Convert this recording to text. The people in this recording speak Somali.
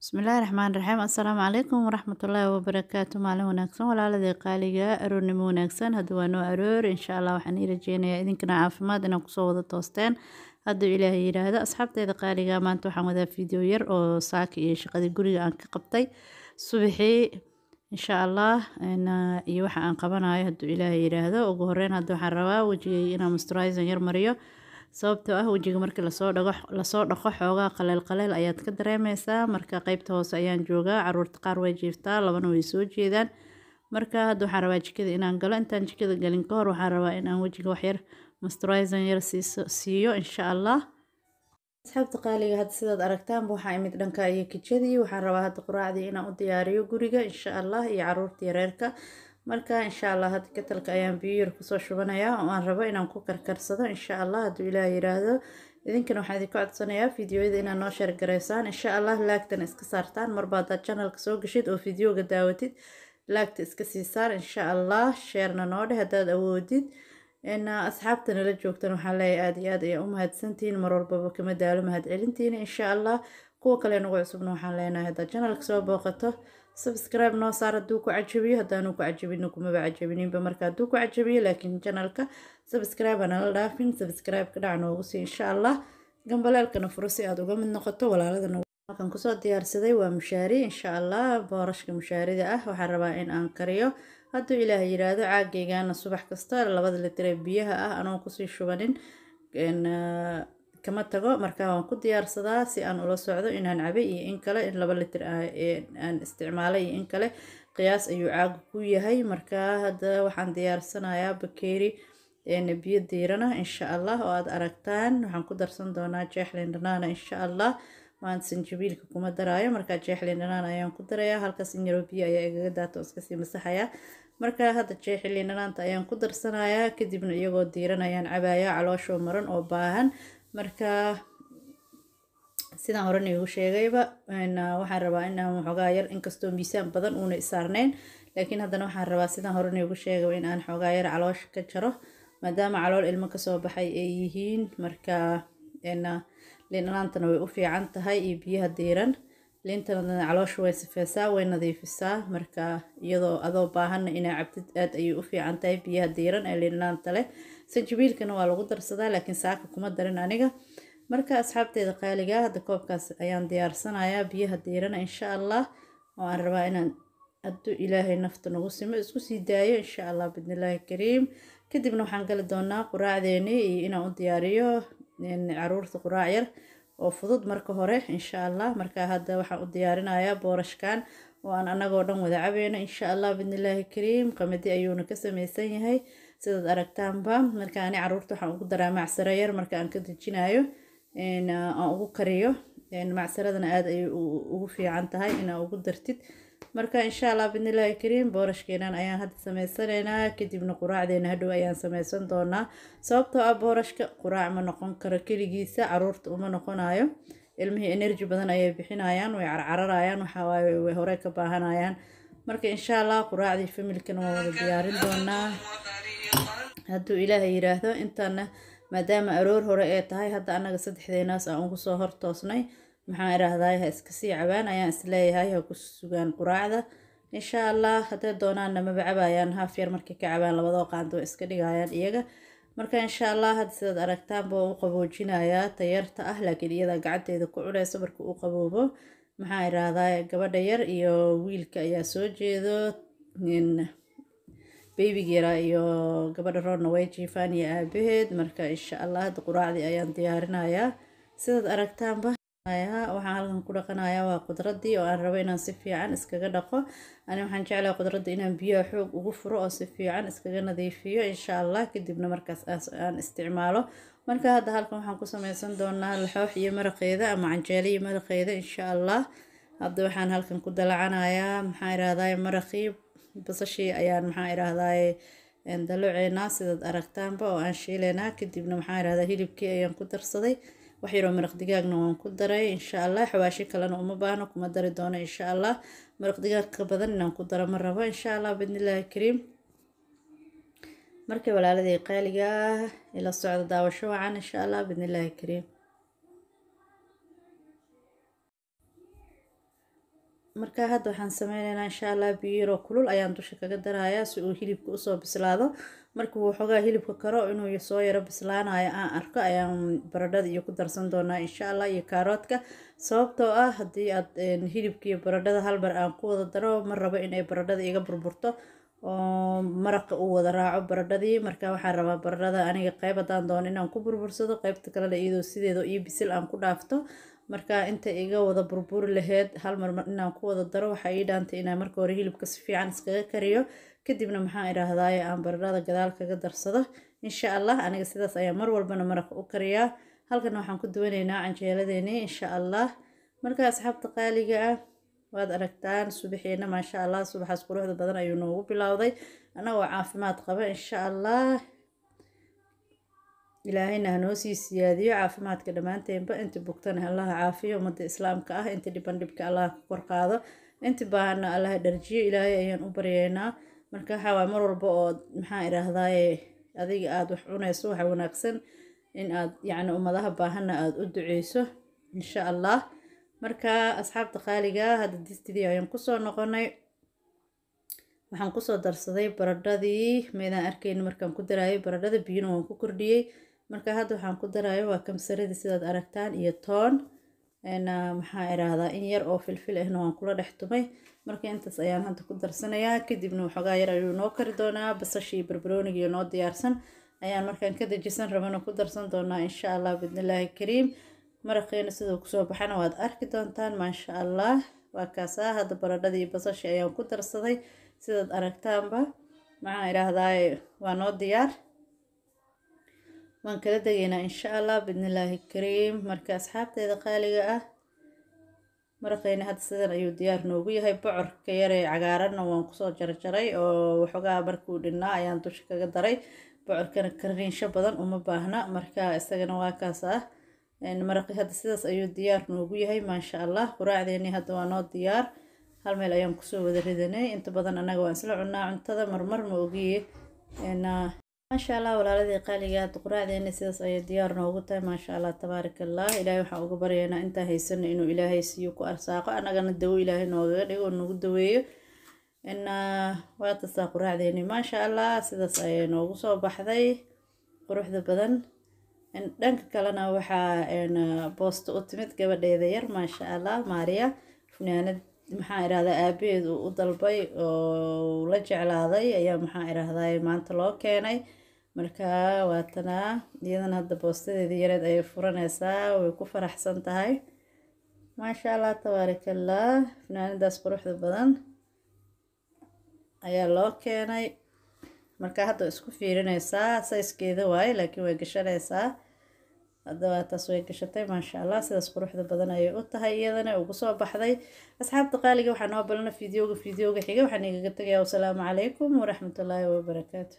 Bismillaahi Raxmaani Raxiim. Assalaamu calaykum waraxmatullaahi wabarakaatu. Maalin wanaagsan, walaaladii qaaliga, aroornimo wanaagsan. Hadda waa noo aroor, insha Allah. Waxaan ii rajeynayaa idinkana caafimaad inaan kusoo wada toosteen, hadduu Ilaahay yidhaahdo. Asxaabteyda qaaliga, maanta waxaan wadaa video yar oo saaka iyo shaqadii guriga aan ka qabtay subaxii, insha Allah, iyo waxa aan qabanayo, hadduu Ilaahay yidhaahdo. Ugu horeyn, hadda waxaan rabaa wejigayga inaan moisturizer yar mariyo, sababtoo ah wejiga markii lasoo dhago, lasoo dhaqo, xoogaa qaleel qaleel ayaad ka dareemeysaa. Marka qeybta hoose ayaan joogaa, caruurta qaar way jiiftaa, labana way soo jeedaan. Marka hadda waxaan rabaa jikada inaan galo. Intaan jikada galin ka hor, waxaan rabaa in aan wejiga waxyar moisturizer yar siiyo, insha Allah. Asxaabta qaaliga, hadda sidaad aragtaanba waxaa imid dhanka iyo kijadii. Waxaan rabaa hadda quraacdii inaan u diyaariyo guriga, insha Allah, iyo caruurta yareerka. Marka insha Allah hadda ketalka ayaan biyo yar kusoo shubanayaa oo aan rabo inaan ku karkarsado, insha Allah, hadduu Ilaah yiraahdo. Idinkana waxaan idinka codsanayaa fiidiyoyada inaad noo share gareysaan, insha Allah, like-tana iska saartaan. Marba haddaad channelka soo gashid oo fiidiyoga daawatid, like-ta iska sii saar, insha Allah, share-na noo dheh haddaad awoodid. Asxaabta nala joogtan waxaan leeyahay aada iyo aad ayaa u mahadsantihiin, mar walbaba kama daalo mahadcelintiina, insha Allah. Kuwa kale nagu cusubna waxaan leenahay, haddaad channelka soo booqato, subscribe noo saar hadduu ku cajabiyo. Haddaanu ku cajabino, kumaba cajabininba. Marka hadduu ku cajabiyo laakiin channelka subscribe hanala dhaafin, subscribe ka dhac noogu sii, insha Allah, gambaleelkana furo si aad uga mid noqoto walaalada. Halkan kusoo diyaarsaday waa mushaari, insha Allah, boorashka mushaarida ah. Waxaan rabaa in aan kariyo, hadduu Ilaah yiraahdo. Caagaygana subax kasta 2da litir ee biyaha ah anoon kusii shubanin kama tago. Marka waan ku diyaarsadaa si aan ula socdo inaan cabay iyo in kale, in 2 litir aan isticmaalay iyo in kale. Qiyaas ayuu caagu ku yahay. Marka hadda waxaan diyaarsanayaa bakeeri biyo diirana, insha Allah, oo aad aragtaan. Waxaan ku darsan doonaa jeex liin dhanaana, insha Allah. Maanta sanjabiilka kuma daraayo, markaa jeex liin dhanaan ayaan ku darayaa. Halkaas in yaroo biyo ayaa igaga daata oo iska sii masaxaya. Marka hadda jeexi liin dhanaanta ayaan ku darsanayaa, kadibna iyagoo diiran ayaan cabayaa, calooshoo maran oo baahan. Marka sidaan horena igu sheegayba, waxaan rabaa inaan waxoogaa yar, inkastoo miisaan badan uuna isaarnayn, laakiin haddana waxaan rabaa, sidaan horena igu sheegayba, in aan xoogaa yar caloosha ka jaro, maadaama calool ilmo kasoo baxay ay yihiin. Marka liin dhanaantana way u fiican tahay iyo biyaha diiran. Liintana caloosha way sifeysaa, way nadiifisaa. Marka iyadoo adoo baahanna inaa cabtid aad ayay u fiican tahay biyaha diiran ee liin dhanaanta leh. Sanjabiilkana waa lagu darsadaa, laakiin saaka kuma darin aniga. Marka asxaabteeda qaaliga, hadda koobkaas ayaan diyaarsanayaa biyaha diirana, insha Allah, oo aan rabaa inaan, hadduu Ilaahay nafta nagu simo, isku sii daayo, insha Allah, bidnillaahi kariim. Kadibna waxaan gali doonaa quraacdeeni iyo inaan u diyaariyo caruurta quraac yar oo fudud marka hore, insha Allah. Marka hadda waxaan u diyaarinayaa boorashkan oo aan anagoo dhan wada cabeyno, insha Allah, bidnillaahi kariim. Qamadi ayuuna ka sameysan yahay, sidaad aragtaanba. Marka ani caruurta waxaan ugu daraa macsaro yar marka aan ka dejinayo, aan ugu kariyo. Macsaradana aada ayay ugu fiican tahay inaa ugu dartid. Marka insha Allah, bidnillaahi kariim, boorashkeenan ayaan hadda sameysanaynaa, kadibna quraacdeena hadhow ayaan sameysan doonaa, sababtoo ah boorashka quraac ma noqon karo keligiisa, caruurta uma noqonayo. Ilmihii energy badan ayay bixinayaan, way carcararayaan, waxawaaye way hore ka baahanayaan. Marka insha Allah quraacdii familkana waa wada diyaarin doonaa, hadduu Ilaahay yiraahdo. Intaana maadaama aroor hore ee tahay, hadda annaga saddexdeenaas aan ugu soo hortoosnay, maxaan idhaahdaa, ha iska sii cabaan ayaan isleeyahay, ha ku sugaan quraacda, insha Allah. Hadday doonaanna maba cabayaan, haaf yar markay ka cabaan, labadoo qaando way iska dhigayaan iyaga. Marka insha Allah hadda sidaad aragtaanba waan u qaboojinayaa tayarta ah, laakiin iyadaa gacanteeda ku cunayso marka uu qaboobo. Maxaan idhaahdaa, gabadha yar iyo wiilka ayaa soo jeedo, babyga yaraa iyo gabadha roorna way jiifaan iyo aabaheed. Marka insha Allah hadda quraacdii ayaan diyaarinayaa, sidaad aragtaanba. Waxaan halkan ku dhaqanayaa waa qudradii oo aan rabo inaan si fiican iskaga dhaqo. Ani waxaan jeclahay qudradda inaan biyaha xoog ugu furo oo si fiican iskaga nadiifiyo, insha Allah, kadibna markaas aan isticmaalo. Marka hadda halkan waxaan ku sameysan doonaa laxoox iyo maraqeeda ama canjeelo iyo maraqeeda, insha Allah. Hadda waxaan halkan ku dalacanayaa, maxaan idhahdaa, maraqii basashii ayaan, maxaan idhahdaa, daluceynaa, sidaad aragtaanba, oo aan shiileynaa. Kadibna, maxaan idhahdaa, hilibkii ayaan ku darsaday, wax yaroo maraq digaagna waan ku daray, insha Allah. Xawaashi kalena uma baahno, kuma dari doono, insha Allah. Maraq digaag ka badan inaan ku daro ma rabo, insha Allah, bidnillaahi kariim. Markay walaaladii qaaliga ah, ila socda, daawasho wacan, insha Allah, bidnillaahi kariim. Marka hadda waxaan sameyneynaa insha Allah biyo yaroo kulul ayaan dusha kaga darayaa si uu hilibka usoo bislaado. Markuu waxoogaa hilibka karo, inuu soo yaro bislaanayo aan arko, ayaan baradhada iyo ku darsan doonaa insha Allah iyo kaaroodka. Sababtoo ah haddii aad hilibka iyo baradhada hal mar aan ku wada daro, ma rabo inay baradhada iga burburto oo maraqa uu wada raaco baradhadii. Marka waxaan rabaa baradhada aniga qeyb haddaan doono inaan ku burbursado, qeybta kalena iyadoo sideeda ii bisil aan ku dhaafto. Marka inta iga wada burburi laheyd hal mar inaan ku wada daro, waxaa ii dhaantay inaan marka hore hilibka si fiican iskaga kariyo, kadibna maxaan idhaahdaaye aan baradhada gadaal kaga darsado insha Allah. Aniga sidaas ayaa mar walbana maraqa u kariyaa. Halkan waxaan ku duwanaynaa canjeeladeenii insha Allah. Marka asxaabta qaaliga ah, waad aragtaan subaxeena, maasha Allah, subaxaas quruxda badan ayuu noogu bilowday annagoo caafimaad qaba insha Allah. Ilaahayna hanoo sii siyaadiyo caafimaadka dhammaanteenba. Inta bugtana Allaha caafiyo, ummadda islaamka ah inta dhiban dhibka Allaha ka kor qaado, inta baahanna Allaha dharjiyo. Ilaahay ayaan u baryeynaa. Marka waxaa waay mar walba oo maxaan idhaahdaaye adiga aada wax cunayso, waxa wanaagsan in aad yacni ummadaha baahanna aada u duceyso insha Allah. Marka asxaabta qaaliga, hadda distidii ayaan kusoo noqonay. Waxaan kusoo darsaday baradhadii, meydaan arkayn markaan ku daraayay baradhada, biyuna waan ku kordhiyey. Marka hadda waxaan ku darayo waa kamsaradii, sidaad aragtaan, iyo toon, maxaa idhaahdaa, in yar oo filfil ahna waan kula dhex tumay. Marka intaas ayaan hadda ku darsanayaa, kadibna waxoogaa yar ayuu noo kari doonaa. Basashii, barbarooniga iyo noo diyaarsan ayaan markaan ka dejisan rabana ku darsan doonaa insha Allah bidnillaahi kariim. Maraqeena siduu kusoo baxana waad arki doontaan maasha Allah. Waa kaasaa, hadda baradhadii basashii ayaan ku darsaday, sidaad aragtaanba. Maxaan idhaahdaa, waa noo diyaar, waan kala degaynaa insha Allah bidnillaahi kariim. Marka asxaabteeda qaaliga ah, maraqeyna hadda sidan ayuu diyaar noogu yahay. Bocorka yaree cagaaranna waan kusoo jarjaray oo waxoogaa markuu dhinnaa ayaan dusha kaga daray. Bocorkana kariinsho badan uma baahna, marka isagana waa kaas ah. Maraqi hadda sidaas ayuu diyaar noogu yahay maasha Allah. Quraacdeeni hadda waa noo diyaar, hal meel ayaan kusoo wada ridanay. Inta badan annaga waan isla cunnaa cuntada, marmar ma ogiye. Maasha Allah, walaaladii qaaliga, hadda quraacdeeni sidaas ayay diyaar noogu tahay maasha Allah tabaaraka Allah. Ilaahay waxaan uga baryaynaa intaan haysano inuu Ilaahay siiyo, ku arsaaqo, annagana dawo Ilaahay noogaga dhigo oo nagu daweeyo. Waa tasaa quraacdeeni maasha Allah, sidaas ayay noogu soo baxday quruxda badan. Dhanka kalena waxaa boosto u timid gabadheeda yar maasha Allah, Maariya. Funaanad maxaa idhahdaa aabaheed uu u dalbay oo la jeclaaday ayaa maxaa idhahdaa maanta loo keenay. Marka waatanaa iyadana hadda boostadeedii yareed ayay furanaysaa, way ku faraxsan tahay maasha Allah tabaarakallah. Funaanadaas quruxda badan ayaa loo keenay. Marka hadda isku fiirinaysaa sayskeeda waaye, laakiin way gashanaysaa hadda. Waa taas, way gashatay maasha Allah, sidaas quruxda badan ayay u tahay iyadana ugu soo baxday. Asxaabta qaaliga, waxaa noo balana fideoga xiga. Waxaan igaga tagayaa wasalaamu calaykum waraxmatullaahi wabarakaatu.